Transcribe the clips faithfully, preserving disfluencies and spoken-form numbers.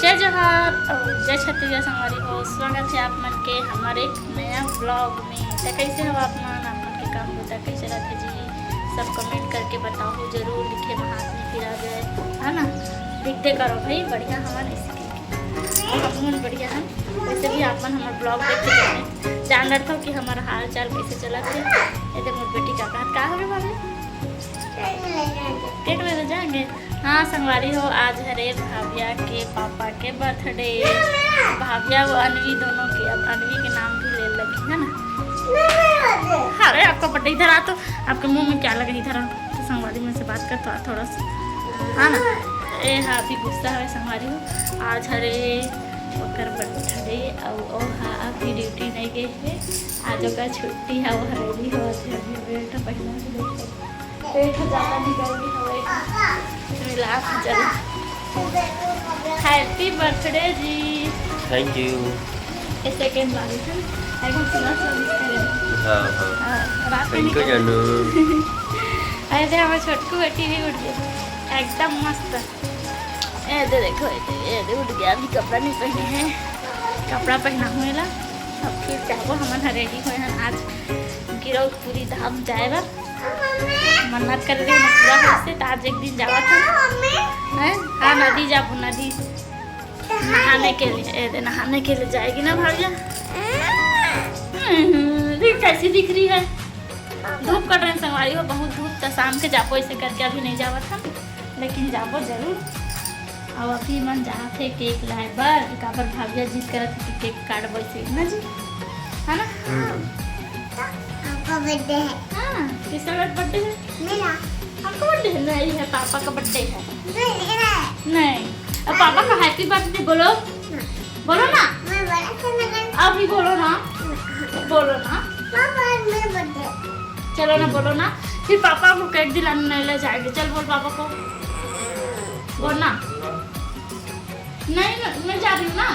जय जोहार और जय छत्तीसगढ़ संगवारी हो, स्वागत है आप मन के हमारे एक नया vlog में। तो कैसे हो आप मन, आप मन के काम बुता कैसे रहते जी? सब comment करके बताओ जरूर, लिखे में हाथ में फिर आ जाए, है ना? लिखते करो भाई, बढ़िया हवन इसके। और हम मन बढ़िया हैं, वैसे भी आप मन हमारे vlog देख के जाने जान रखो कि हमारा हाल चाल कैसे चलत है। ये देख मोर बेटी का कहत का हवे भाभी? केक लेने जाएंगे। हाँ संगवारी हो, आज हरे भाविया के पापा के birthday। भाविया वो अनवी दोनों के, अब अनवी के नाम भी ले लगी है ना। अरे आपका birthday इधर आ तो, आपके मुंह में क्या लगे, इधर आ तो संगवारी में से बात कर तो आ थोड़ा सा, हाँ ना। ए हाँ अभी गुस्सा है संगवारी हो, आज हरे ओकर birthday। अब ओ हाँ अभी duty नहीं गए है, आज ओकर छुट्टी है, वो हरे भी हो अभी। पेट हो जाता निकल के हवे। मिला के चल। Happy birthday ji. Thank you। ये second बार है। एकदम सुना सुना करे। हाँ, हाँ। हाँ, रात में thank you निकल जानू। अरे दे, हमारे छोटकू बेटी भी उठ गई। एकदम मस्त। ए दे देखो, ए दे, ए दे उठ गया, अभी कपड़ा नहीं पहने हैं। कपड़ा पहना हुए ला। अब फिर जाबो हमन ह ready होए हन आज गिरौदपुरी धाम जाए बर। मन्नत करे रहे ना पूरा होइस हे, त आज एक दिन जावत हन। हैं? हाँ, नदी जाबो, नदी। नहाने के लिए, ए दे, नहाने के लिए जाएगी ना भैया। हम्म, देख कैसी दिख रही है। धूप कट रहे संगवारी हो, बहुत धूप, त शाम के जाबो, ऐसे करके अभी नहीं जावत हन, लेकिन जाबो जरूर। अब अभी मन जात हे केक लाए बर, काबर भाविया जिद करत हे कि केक काटबो इसे, ना जी? है ना? हम्म। आपका birthday है। हाँ, किसका birthday है? मेरा। आपका birthday है? नहीं है, पापा का birthday है। नहीं, मेरा है। नहीं। अब पापा का happy birthday बोलो। ना। बोलो ना। मैं बड़ा सा लगा। अभी बोलो ना। ना। बोलो ना। पापा, मेरा birthday। चलो ना, बोलो ना। फिर पापा को केक दिलाने नहीं ले जाएंगे। चल बोल पापा को। बोल ना। नहीं, मैं, मैं जा रही हूँ ना,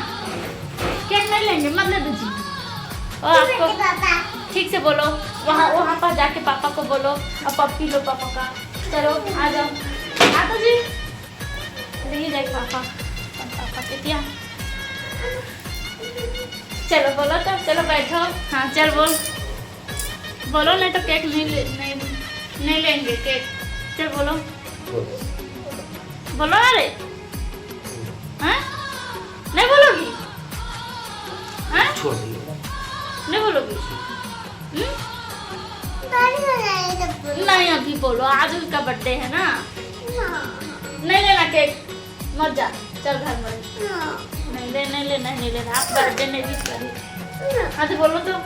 केक नहीं लेंगे, मत ले दीजिए। और आपको ठीक से बोलो, वहाँ, वहाँ पर जाके पापा को बोलो, और पप्पी लो पापा का। चलो, आ जाओ, आ तो जी। नहीं जाए पापा, पापा के दिया। चलो बोलो तो, चलो बैठो। हाँ, चल बोल, बोलो, नहीं तो केक नहीं ले, नहीं, नहीं लेंगे केक। चल बोलो, बोलो ना रे। हैं? नहीं बोलोगी? हैं? छोड़ दिया। नहीं बोलोगी? हम्म? नहीं, अभी बोलो, आज उनका birthday है ना। नहीं लेना केक, मत जा, चल घर में। नहीं ले, नहीं लेना, नहीं लेना, आप birthday नहीं wish करिए। हाँ तो बोलो तो।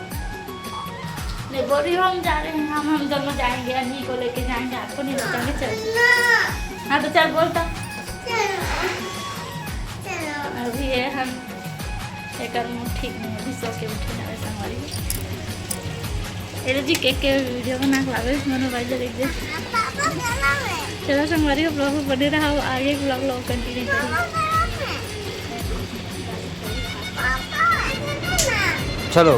नहीं बोल रही हो, हम जा रहे हैं, हम, हम दोनों जाएंगे, अनवी को लेके जाएंगे, आपको नहीं ले जाएंगे, चल। हाँ तो चल बोल तो। अभी ये हम एकर मुंह ठीक नहीं है, अभी सो के उठे ना वैसा हमारी। ये लो जी केक के video बना के लावे, मनो भाई जी देख दे। चलो संगवारी हो, vlog में बने रहा, आगे vlog, vlog continue करेंगे। चलो।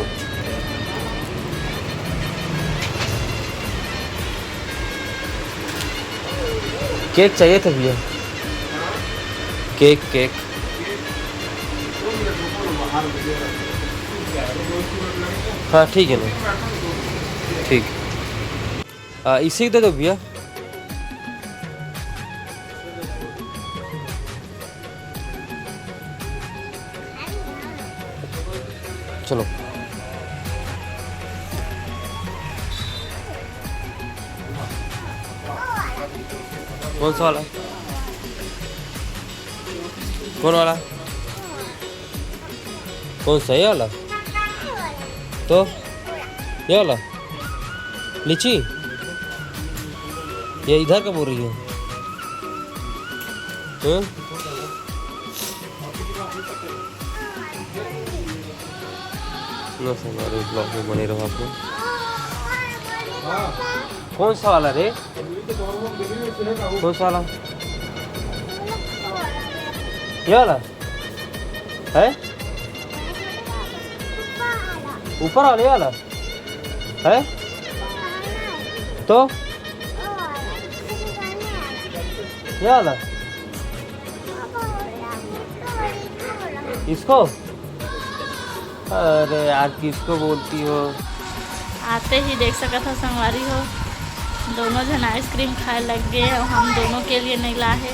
केक चाहिए था भैया, केक, केक। हाँ ठीक है ना, ठीक। आ, इसी दे दो भैया। चलो। कौन सा वाला? कौन वाला? कौन सा, ये वाला? तो ये वाला लीची, ये इधर का बोल रही हो? हाँ? ना सर, हमारे vlog में बने रहो आप लोग। कौन सा वाला रे? कौन सा वाला? ये वाला है? ऊपर वाले वाला है? तो ये वाला? इसको? अरे यार, किसको बोलती हो? आते ही देख सकत हो संगवारी हो, दोनों झन आइसक्रीम खाए लग गे अउ हम दोनों के लिए नहीं ला हे।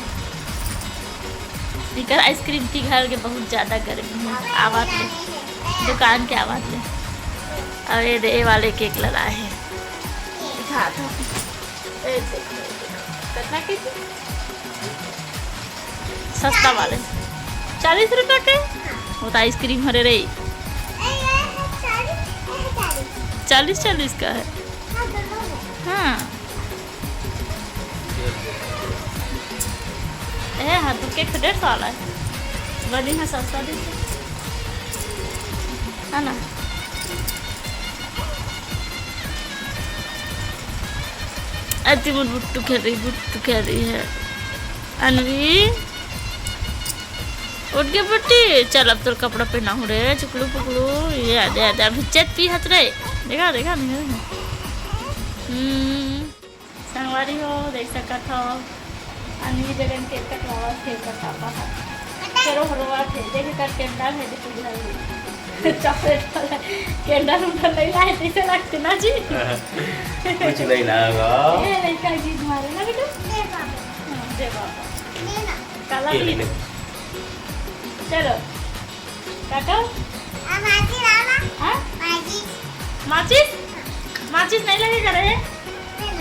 इकर आइसक्रीम पिघल के बहुत ज्यादा गर्मी है, आवत ले, दुकान के आवत ले। अउ ये दे, ये वाले केक ला लाए हे, दिखा दो। ए, देखो, देखो। कितना के? सस्ता वाले। चालीस रुपया के? वो तो आइसक्रीम हरे रे। चालीस, चालीस का है। हाँ। ए, हाँ, तो केक तो डेढ़ सौ वाला है। बनी है सस्ता दे। है ना? अति बुट बुट्टू खेल रही, बुट्टू खेल रही है। अनवी, उठ के बुट्टी, चल अब तोर कपड़ा पहनाहूँ रे, चुकलू पुकलू, ये आ दे, आ दे, अभी चेत पी हत रे, देखा, देखा, देखा, देखा। हम्म, संगवारी हो, देख सकत हो, अनवी जगन के कटवावा थे, कटापा है। फेर ओह रोवत हे, देख एकर कैंडल हे, देख इधर भी। चॉकलेट वाला कैंडल उंडल नहीं लाए, जैसे लगते ना जी। कुछ नहीं लाएगा। ए, लड़का जिद मारे ना बेटा। दे बाबा। हाँ, दे बाबा। दे ना। काला ये भी ले। चलो। काटो। आ, माचिस लाना। हाँ? माचिस। माचिस? माचिस नहीं लगेगा रे।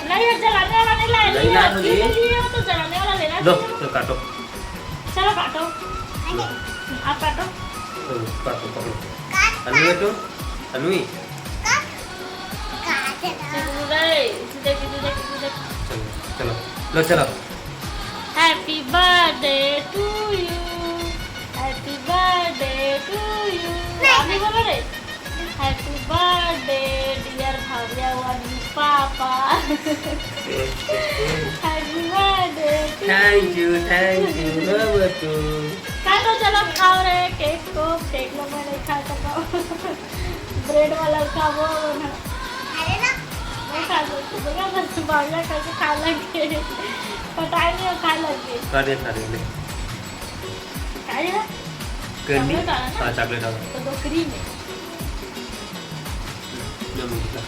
नहीं, अब जलाने वाला नहीं लाए, नहीं नहीं लाए, लाए, नहीं लिए हो तो जलाने वाला लेना लो, चाहिए। तो काटो। चलो काटो। अरे। आप काटो। ओ, काटो, पकड़ो। काट, अनु काट। बेटो, अनु ही। काट, काट ना। चलो, रे, इसे देख, इसे देख, इसे देख। चलो, चलो, लो, चलो। Happy birthday to you, happy birthday to you। नहीं। आप भी बोलो रे। Happy birthday dear भाविया वाली papa. Happy birthday to Thank you, you। Thank you, बाबा तू। काटो, चलो खाओ रे केक को, केक लो मैं नहीं खा सकता हूँ। ब्रेड वाला खाओ ना। अरे ना। मैं खा सकती हूँ, देखा बस भाविया करके खा लग गए। पता ही नहीं, खा लग गए। खा दे, खा दे, ले। काहे ना? कैंडी? चॉकलेट वाला ना? हाँ, चॉकलेट वाला। तो दो क्रीम है। ले, मुझे खा।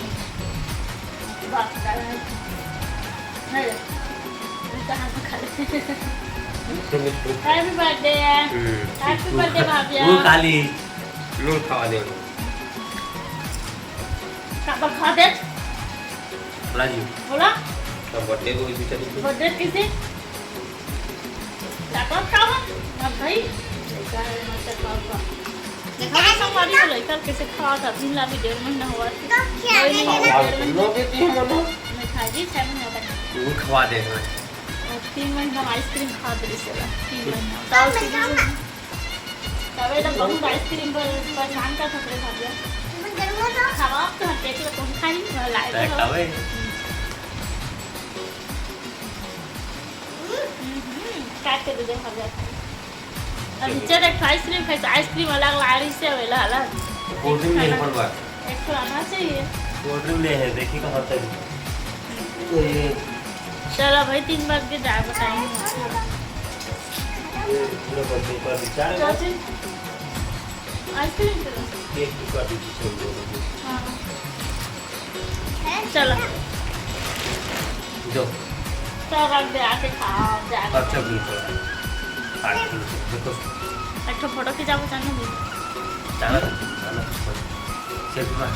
बाप का है। नहीं, मैं कहाँ से खा ले? Happy birthday। हम्म। Happy birthday, भाभिया। वो खा ली। लो, खावा दे। काबर खा दे? बोला जी। बोला? तो बर्थडे को भी बेचारी को। बर्थडे किसे? चाकत खावा? ना भाई। ऐसा है, ना चाकत खावा। देखा तो संगवारी हो लइका कैसे खावा था, दिन ला भी डेढ़ महीना हुआ था। तो क्या कोई नहीं है? हुआ, डेढ़ महीना। नो देती है मनो। नहीं खाई जी, छह महीना का। वो खवा दे हमें। और तीन महीना में आइसक्रीम खा दे से ला। तीन महीना। तो बताओ, तीन महीना। तबे तो बहुत आइसक्रीम पर परेशान कर सकते भाभिया। खावा तो हम देख लो, कौन खाई? लाए तो खावे। हम्म, हम्म, काट के दे दे, खा जा। अब चल, एक आइसक्रीम खाइस, आइसक्रीम अलग लाड़ी से वेला अलग। कोल्ड ड्रिंक ले, एक ठो आना चाहिए। कोल्ड ड्रिंक ले है, देखी कहाँ तक। तो ये चलो भाई, तीन बार के जाए बताएंगे। ये पूरा बर्थडे का विचार है। चाची, आइसक्रीम चलो। केक टुकड़ा भी चाहिए। हाँ। चलो। जो। तो रख दे, आके खाओ, जाके। अच्छा, बिल्कुल। आठ किलो से, देखो। एक ठो फोटो खिंचाबो, जाने दे। चलो, चलो। सेल्फी मार।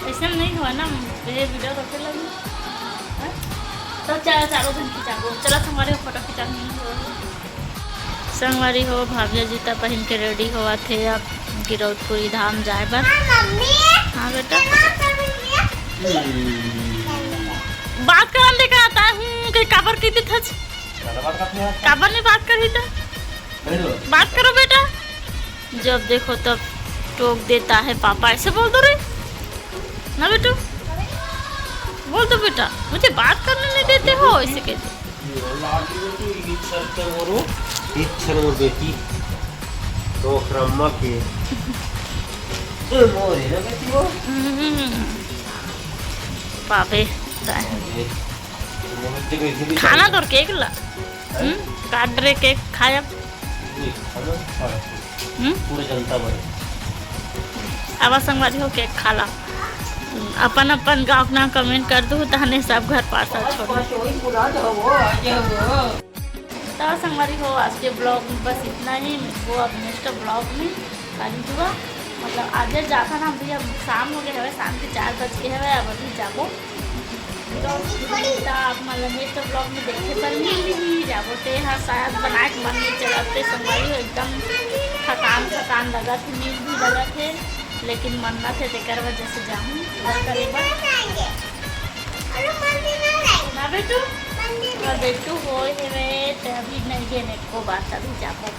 ऐसे नहीं हुआ ना, ये वीडियो रोके लगी। हाँ? तो चलो, चारों जन खिंचाबो। चलो, तुम्हारे फोटो खिंचा नहीं हुआ। संगवारी हो, भाविया जूता पहिन के रेडी होवत हे अब गिरौदपुरी धाम जाए बर। हाँ, मम्मी। हाँ, बेटा। चलो, चलो, भैया। बात करन दे का आता हूँ, कहीं काबर की दिखत? ज्यादा बात करती है। काबर नहीं बात करी तो? नहीं तो। बात करो बेटा। जब देखो तब टोक देता है पापा, ऐसे बोल दो रे ना बेटू, बोल दो बेटा, मुझे बात करने नहीं देते हो, ऐसे कहते। लाडली बेटी, इच्छा मोरो, इच्छा मोर बेटी, तो क्रम्मा के। ए, मोरे ना बेटी वो। हम्म, पापे, ताए। अरे, मोर ते बेटी भी खाना चाहिए। तोर केक ला। हैं? हम्म, काट रे केक खाया। ये खाना खाया। हम्म? पूरे जनता बर। आवा संगवारी हो, केक खा ला। अपन अपन गाँव के नाम comment कर दू, तहने सब घर पार्सल छोड़। तो संगवारी हो, आज के vlog में बस इतना ही। वो अब next vlog में कल हुआ, मतलब आज जाता ना भैया, शाम हो गए हवे, शाम के चार बज के हवे, अब अभी जाबो। तो आप मतलब next vlog में देखे बर मिल ही जाबो। ते हर शायद बनाए के मन नहीं चलत, ते संगवारी हो एकदम थकान थकान लगत हे, नींद भी लगत हे, लेकिन मन्नत हे, तेकर वजह से जाहूँ घर करे बर। ना बेटू, ना बेटू होए हेवे, ते अभी नहीं गे एको बार, तभी जाबो।